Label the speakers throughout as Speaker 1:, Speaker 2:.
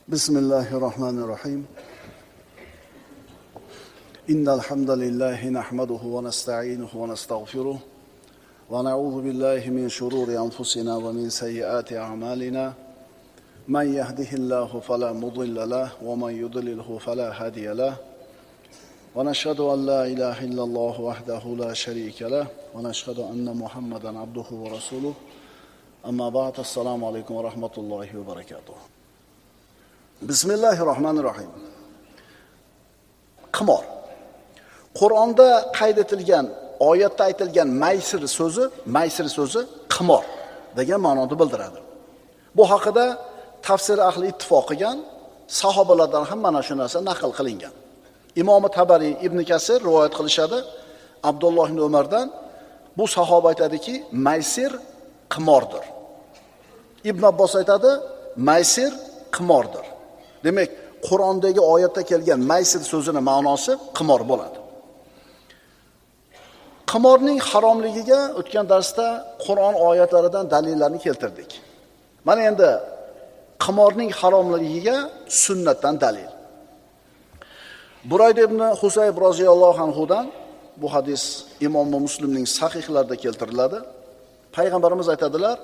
Speaker 1: بسم الله الرحمن الرحيم. إن الحمد لله نحمده ونستعينه ونستغفره ونعوذ بالله من شرور أنفسنا ومن سيئات أعمالنا. من يهده الله فلا مضل له ومن يضلله فلا هادي له. ونشهد أن لا إله إلا الله وحده لا شريك له ونشهد أن محمدا عبده ورسوله. أما بعد، السلام عليكم ورحمة الله وبركاته. Bismillahirrohmanirrohim. Qimor. Qur'onda qayd etilgan, oyatda aytilgan maysir so'zi qimor degan ma'noni bildiradi. Bu haqida tafsir ahli ittifoq qilgan, sahobalardan ham mana shu narsa naql qilingan. Imom Tabariy, Ibn Kasir rivoyat qilishadi Abdulloh ibn Umardan. Bu sahoba aytadiki, maysir qimordir. Ibn Abbos aytadi, maysir qimordir. Demak, Qur'ondagi oyatda kelgan maysir so'zining ma'nosi qimor bo'ladi. Qimorning haromligiga o'tgan darsda Qur'on oyatlaridan dalillarni keltirdik. Mana endi qimorning haromligiga sunnatdan dalil. Burayda ibn Husayb roziyallohu anhudan, bu hadis Imom Muslimning sahihlarida keltiriladi. Payg'ambarimiz aytadilar: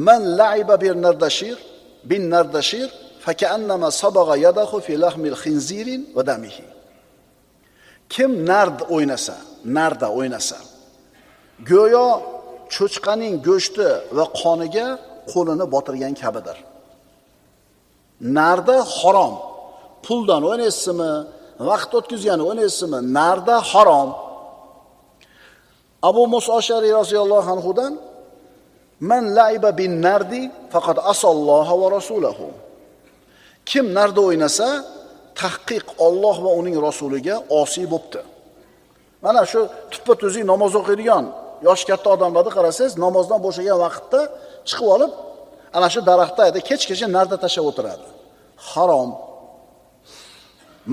Speaker 1: "Man la'iba bir nardashir bin nardashir fakannama sabaga yadahu fi lahmil khinzirin va damihi." Kim nard o'ynasa, narda o'ynasa, go'yo cho'chqaning go'shti va qoniga qo'lini botirgan kabidir. Narda harom. Puldan o'ynaysizmi, vaqt o'tkazgani o'ynaysizmi, narda harom. Abu Musa Ashari roziyallohu anhudan: "Man la'iba bin nardi faqad asalloha va rasulahu." Kim narda o'ynasa, tahqiq Alloh va uning rasuliga osiy bo'pti. Mana shu tuppa tuzik namoz o'qiydigan yosh katta odamlarni qarasangiz, namozdan bo'shagan vaqtda chiqib olib, ana shu daraxtda kechgacha narda tashlab o'tiradi. Harom.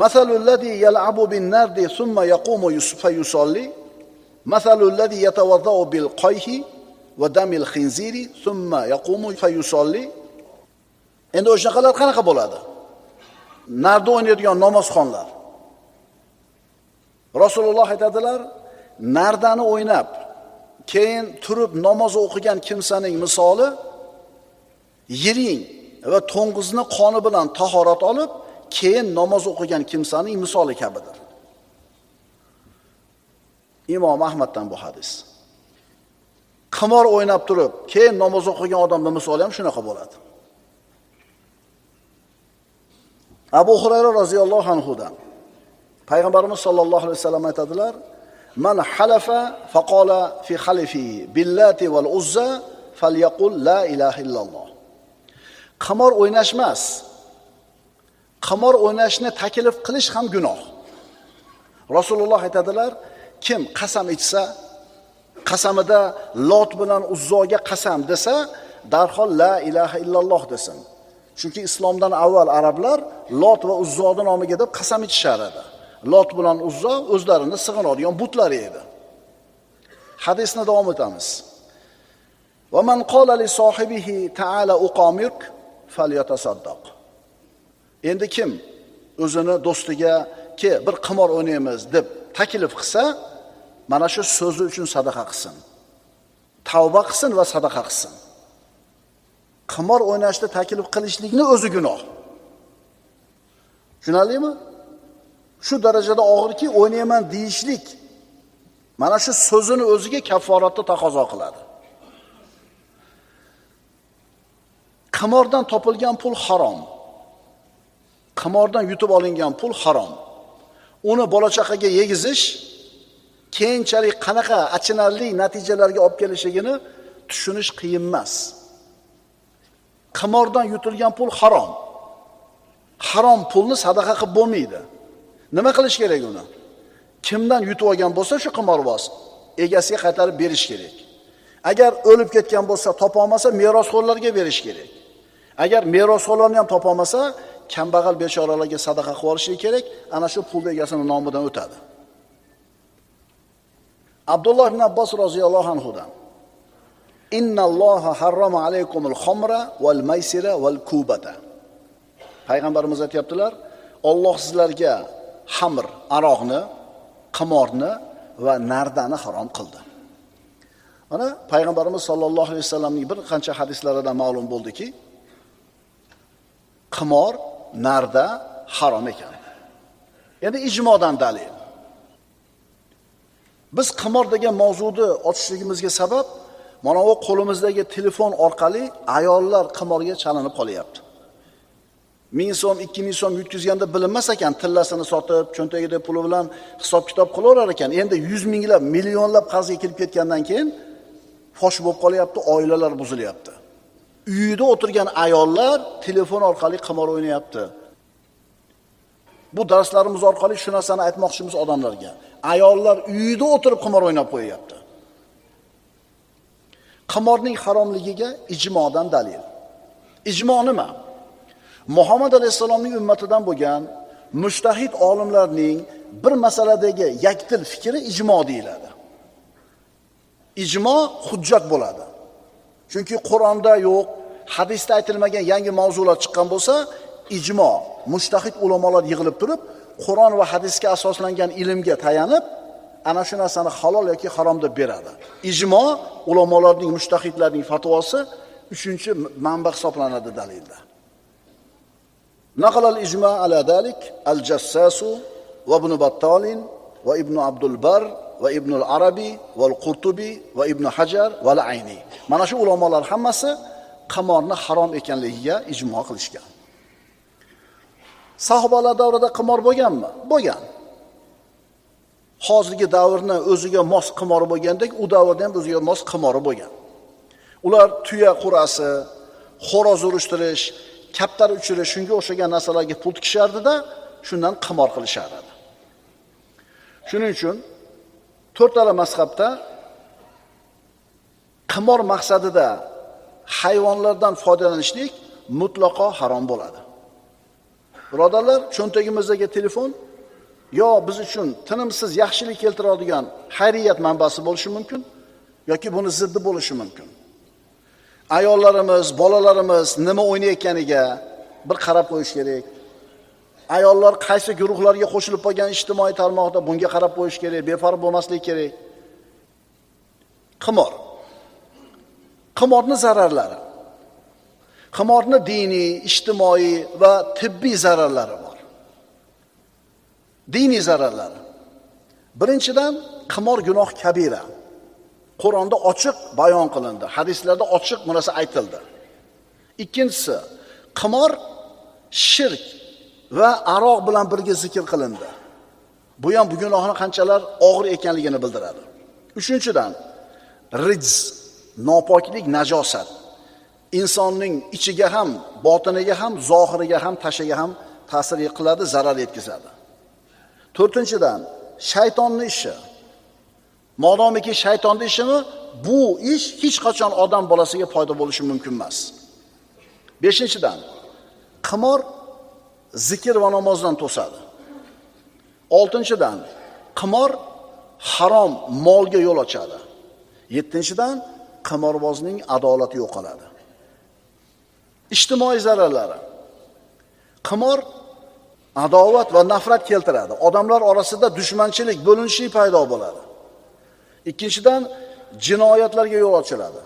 Speaker 1: Masalul ladhi yal'abu bin nardi thumma yaqumu fayusalli, masalul ladhi yatawaddau bil qayhi va damil khinziri thumma yaqumu fayusalli. Endi o'shanaqalar qanaqa bo'ladi? Narda o'ynaydigan namozxonlar. Rasululloh aytadilar, nardani o'ynab, keyin turib namoz o'qigan kimsaning misoli yiring va to'ng'izni qoni bilan tahorat olib, keyin namoz o'qigan kimsaning misoli kabidir. Imom Ahmaddan bu hadis. Qimor o'ynab turib, keyin namoz o'qigan odamning misoli ham shunaqa bo'ladi. Abu Hurayra roziyallohu anhudan Payg'ambarimiz sollallohu alayhi vasallam aytadilar: "Man halafa faqala fi halifihi billati val uzza falyaqul la ilaha illalloh." Qimor o'ynash emas. Qimor o'ynashni taklif qilish ham gunoh. Rasululloh aytadilar, kim qasam ichsa, qasamida Lot bilan Uzzoga qasam desa, darhol la ilaha illalloh desin. Chunki islomdan avval arablar Lot va Uzzoning nomiga deb qasam ichishar edi. Lot bilan Uzzo o'zlarini sig'inadigan butlari edi. Hadisni davom etamiz. Va man qala li sohibihi ta'ala uqamirk falyatasaddaq. Endi kim o'zini do'stiga ke bir qimor o'ynaymiz deb taklif qilsa, mana shu so'zi uchun sadaqa qilsin. Tavba qilsin va sadaqa qilsin. Qimor o'ynashni taklif qilishlikni o'zi gunoh. Tushunarlimi? Shu darajada og'irki, o'ynayman deyishlik mana shu so'zini o'ziga kafforatni taqozo qiladi. Qimordan topilgan pul harom. Qimordan yutib olingan pul harom. Uni bola chaqaga yegizish keyinchalik qanaqa achinarli natijalarga olib kelishligini tushunish qiyin emas. Qimordan yutilgan pul harom. Harom pulni sadaqa qilib bo'lmaydi. Nima qilish kerak uni? Kimdan yutib olgan bo'lsa shu qimorboz egasiga qaytarib berish kerak. Agar o'lib ketgan bo'lsa, topa olmasa merosxo'rlarga berish kerak. Agar merosxo'rlarni ham topa olmasa, kambag'al bechoralarga sadaqa qilib olishi kerak. Ana shu pul egasining nomidan o'tadi. Abdulloh ibn Abbos roziyallohu anhudan: "Innalloha harrama alaykumul xamra val maysira val kubata." Payg'ambarimiz aytayaptilar, Alloh sizlarga xamr, aroqni, qimorni va nardani harom qildi. Mana Payg'ambarimiz sollallohu alayhi vasallamning bir qancha hadislaridan ma'lum bo'ldiki, qimor, narda harom ekan. Endi ijmodan dalil. Biz qimor degan mavzuni ochishligimizga sabab mana bu qo'limizdagi telefon orqali ayollar qimorga chalinib qolyapti. 1000 so'm, 2000 so'm yutkizganda bilinmas ekan, tillasini sotib, cho'ntagida puli bilan hisob-kitob qilaverar ekan. Endi 100 minglab, millionlab qarzga kirib ketgandan keyin fosh bo'lib qolyapti, oilalar buzilyapti. Uyida o'tirgan ayollar telefon orqali qimor o'ynayapti. Bu darslarimiz orqali shu narsani aytmoqchimiz odamlarga. Ayollar uyida o'tirib qimor o'ynab qo'yapti. Qimorning haromligiga ijmodan dalil. Ijmo nima? Muhammad alayhissalomning ummatidan bo'lgan mujtahid olimlarning bir masaladagi yakdil fikri ijmo deyiladi. Ijmo hujjat bo'ladi. Chunki Qur'onda yo'q, hadisda aytilmagan yangi mavzular chiqqan bo'lsa, ijmo, mujtahid ulamolar yig'ilib turib, Qur'on va hadisga asoslangan ilmga tayanib, ana shu narsani halol yoki harom deb beradi. Ijmo ulamolarning, mujtahidlarning fatvosi 3-manba hisoblanadi dalilda. Naqala al-ijma ala dalik al-Jassasu va Ibn Battalin va Ibn Abdul Bar va Ibn al-Arabi va al-Qurtubi va Ibn Hajar va al-Ayni. Mana shu ulamolar hammasi qimorni harom ekanligiga ijmo qilishgan. Sahobalar davrida qimor bo'lganmi? Bo'lgan. Hozirgi davrni o'ziga mos qimori bo'lgandek, u davrda ham o'ziga mos qimori bo'lgan. Ular tuya qurasi, xo'roz urishtirish, kaptar uchirish, shunga o'xshagan narsalarga pul tikishardi-da, shundan qimor qilishar edi. Shuning uchun to'rttala mazhabda qimor maqsadida hayvonlardan foydalanishlik mutlaqo harom bo'ladi. Birodarlar, cho'ntagimizdagi telefon yo biz uchun tinimsiz yaxshilik keltiradigan xayriyat manbasi bo'lishi mumkin yoki buni ziddi bo'lishi mumkin. Ayollarimiz, bolalarimiz nima o'ynayotganiga bir qarab qo'yish kerak. Ayollar qaysi guruhlarga qo'shilib qolgan ijtimoiy tarmoqda bunga qarab qo'yish kerak, befarq bo'lmaslik kerak. Qimor. Qimorning zararlari. Qimorning diniy, ijtimoiy va tibbiy zararlari bor. Diniy zararlari. Birinchidan, qimor gunoh kabira. Qur'onda ochiq bayon qilindi, hadislarda ochiq bu narsa aytildi. Ikkinchisi, qimor shirk va aroq bilan birga zikr qilindi. Bu ham bu gunohning qanchalar og'ir ekanligini bildiradi. Uchinchidan, rijz, nopoklik, najosat. Insonning ichiga ham, botiniga ham, zohiriga ham, tashiga ham ta'sir qiladi, zarar yetkazadi. To'rtinchidan, shaytonning ishi. Modomiki shaytonning ishimi, bu ish hech qachon odam bolasiga foyda bo'lishi mumkin emas. Beshinchidan, qimor zikr va namozdan to'sadi. Oltinchidan, qimor harom molga yo'l ochadi. Yettinchidan, qimorbozning adolati yo'qoladi. Ijtimoiy zararlari. Qimor adovat va nafrat keltiradi. Odamlar orasida dushmanchilik, bo'linishlik paydo bo'ladi. Ikkinchidan, jinoyatlarga yo'l ochiladi.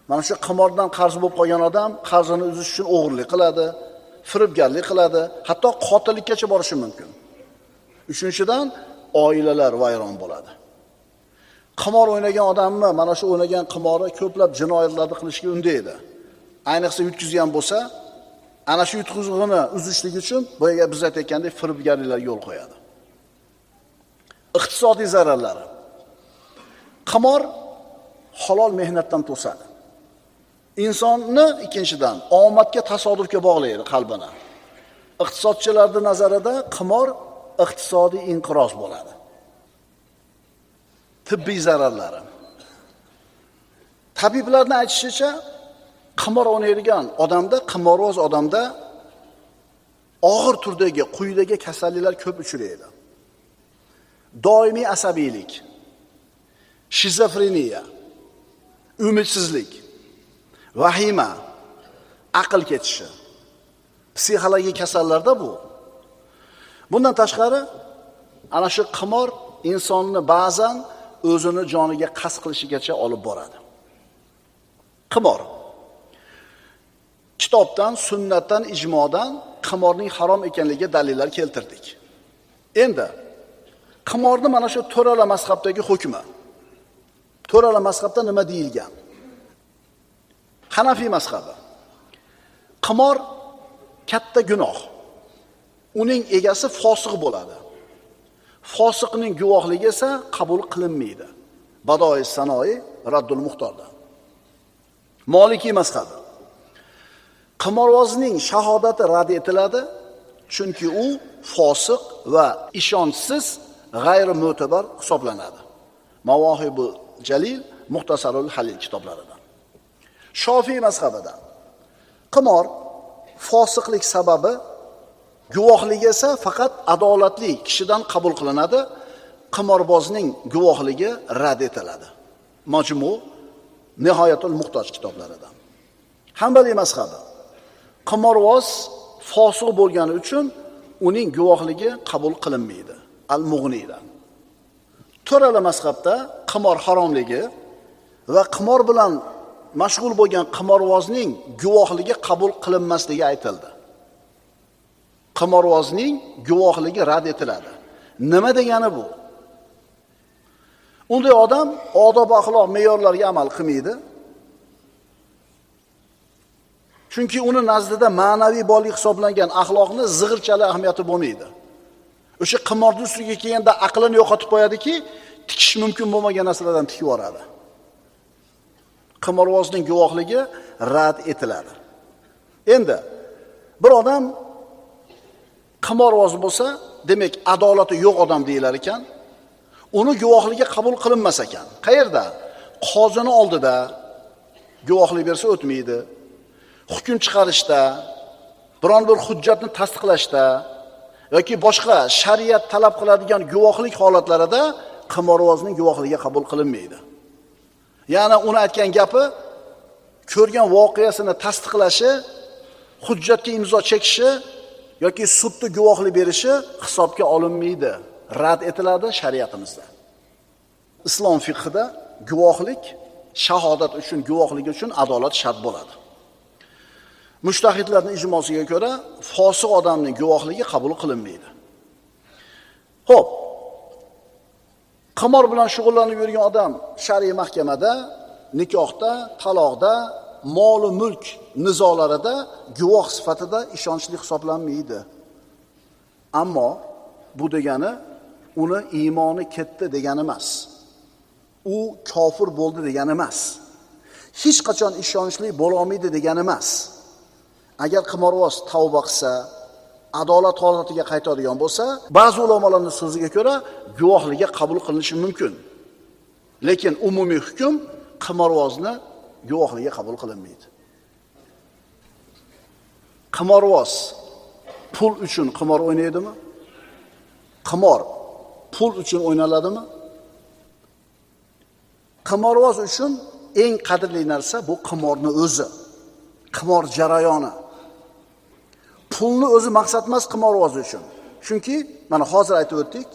Speaker 1: Mana shu qimordan qarz bo'lib qolgan odam qarzini uzish uchun o'g'irlik qiladi, firibgarlik qiladi, hatto qotillikkacha borishi mumkin. Uchinchidan, oilalar vayron bo'ladi. Qimor o'ynagan odamni mana shu o'ynagan qimori ko'plab jinoyatlarni qilishga undaydi. Ayniqsa yutkizgan bo'lsa, ana shu yutqizig'ini uzishlik uchun boyaga biz aytgandek firibgarliklarga yo'l qo'yadi. Iqtisodiy zararlari. Qimor halol mehnatdan to'sadi. Insonni ikkinchidan omadga, tasodifga bog'laydi qalbini. Iqtisodchilarning nazarida qimor iqtisodiy inqiroz bo'ladi. Tibbiy zararlari. Tabiblarning aytishicha, qimor o'ynaydigan odamda, qimorvoz odamda og'ir turdagi quyidagi kasalliklar ko'p uchraydi. Doimiy asabiylik, shizofreniya, umidsizlik, vahima, aql ketishi, Psixologik kasallarda bu. Bundan tashqari ana shu qimor insonni ba'zan o'zini joniga qasd qilishigacha olib boradi. Qimor. Kitobdan, sunnatdan, ijmodan qimorning harom ekanligiga dalillar keltirdik. Endi qimorni mana shu to'rala mazhabdagi hukmi. To'rala mazhabda nima deyilgan? Hanafiy mazhabi. Qimor katta gunoh. Uning egasi fosiq bo'ladi. Fosiqning guvohligi esa qabul qilinmaydi. Badoi Sanoi Raddul Muxtorda. Maliki mazhabi. Qimorvozning shahodati rad etiladi, chunki u fosiq va ishonchsiz, g'ayri-mo'tabar hisoblanadi. Mavohibul Jalil, Muxtasarul Halil kitoblaridan. Shofiy mazhabida qimor fosiqlik sababi, guvohligi esa faqat adolatli kishidan qabul qilinadi. Qimorbozning guvohligi rad etiladi. Majmu Nihoyatul Muhtoj kitoblaridan. Hanbali mazhabi. Qimorvoz fosiq bo'lgani uchun uning guvohligi qabul qilinmaydi. Al-Mughniydan. To'rala mazhabda qimor haromligi va qimor bilan mashg'ul bo'lgan qimorvozning guvohligi qabul qilinmasligi aytildi. Qimorvozning guvohligi rad etiladi. Nima degani bu? Unday odam odob axloq me'yorlariga amal qilmaydi. Chunki uni nazdida ma'naviy boylik hisoblangan axloqni zig'irchali ahamiyati bo'lmaydi. O'sha qimorning ustiga kelganda aqlini yo'qotib qo'yadiki, tikish mumkin bo'lmagan narsalardan tikib yuboradi. Qimorvozning guvohligi rad etiladi. Endi bir odam qimorvoz bo'lsa, demak adolati yo'q odam deyilar ekan. Uni guvohligi qabul qilinmas ekan. Qayerda? Qozini oldida guvohlik bersa o'tmaydi. Hukm chiqarishda, biron bir hujjatni tasdiqlashda yoki boshqa shariat talab qiladigan guvohlik holatlarida qimorvozning guvohligi qabul qilinmaydi. Ya'ni uni aytgan gapi, ko'rgan voqeasini tasdiqlashi, hujjatga imzo chekishi yoki sudda guvohlik berishi hisobga olinmaydi, rad etiladi shariatimizda. Islom fiqhida guvohlik, shahodat uchun, guvohlik uchun adolat shart bo'ladi. Mujtahidlarning ijmosiga ko'ra, fosiq odamning guvohligi qabul qilinmaydi. Xo'p. Qimor bilan shug'ullanib yurgan odam shar'iy mahkamada, nikohda, taloqda, mol va mulk nizolarida guvoh sifatida ishonchli hisoblanmaydi. Ammo bu degani uni iymoni ketdi degani emas. U kofir bo'ldi degani emas. Hech qachon ishonchli bo'la olmaydi degani emas. Agar qimorvoz tavba qilsa, adolat holatiga qaytadigan bo'lsa, ba'zi ulamolarning so'ziga ko'ra guvohligi qabul qilinishi mumkin. Lekin umumiy hukm qimorvozni guvohligi qabul qilinmaydi. Qimorvoz pul uchun qimor o'ynaydimi? Qimor pul uchun o'ynaladimi? Qimorvoz uchun eng qadrli narsa bu qimorni o'zi, qimor jarayoni. Pulni o'zi maqsad emas qimorvoz uchun. Chunki mana hozir aytib o'tdik,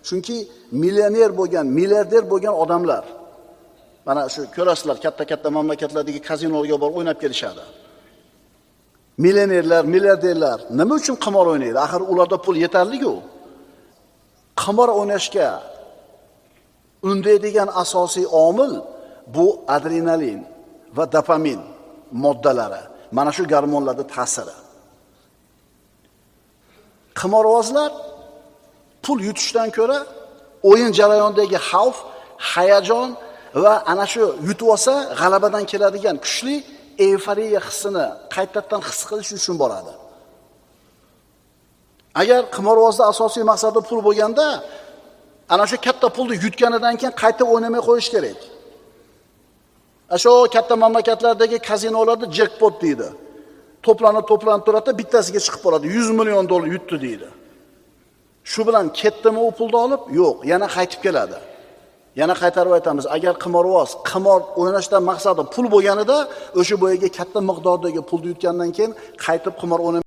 Speaker 1: chunki millioner bo'lgan, milliarder bo'lgan odamlar mana shu ko'rasizlar, katta-katta mamlakatlardagi kazinolarga borib o'ynab kelishadi. Millionerlar, milliarderlar nima uchun qimor o'ynaydi? Axir ularda pul yetarli-ku. Qimor o'ynashga undaydigan asosiy omil bu adrenalin va dopamin moddalari. Mana shu gormonlarning ta'siri. Qimorvozlar pul yutishdan ko'ra o'yin jarayonidagi xavf, hayajon va ana shu yutib olsa g'alabadan keladigan kuchli eyforiya hissini qaytadan his qilish uchun boradi. Agar qimorvozda asosiy maqsadi pul bo'lganda, ana shu katta pulni yutganidan keyin qayta o'ynamay qo'yish kerak. Shu katta mamlakatlardagi kazinolarda jekpot deydi. To'planib turadi, bittasiga chiqib qoladi. 100 million dollar yutdi deydi. Shu bilan ketdimi u pulni olib? Yo'q, yana qaytib keladi. Yana qaytarib aytamiz, agar qimorvoz qimor o'ynashdan maqsadi pul bo'lganida, o'sha boyaga katta miqdordagi pulni yutgandan keyin qaytib qimor o'ynamay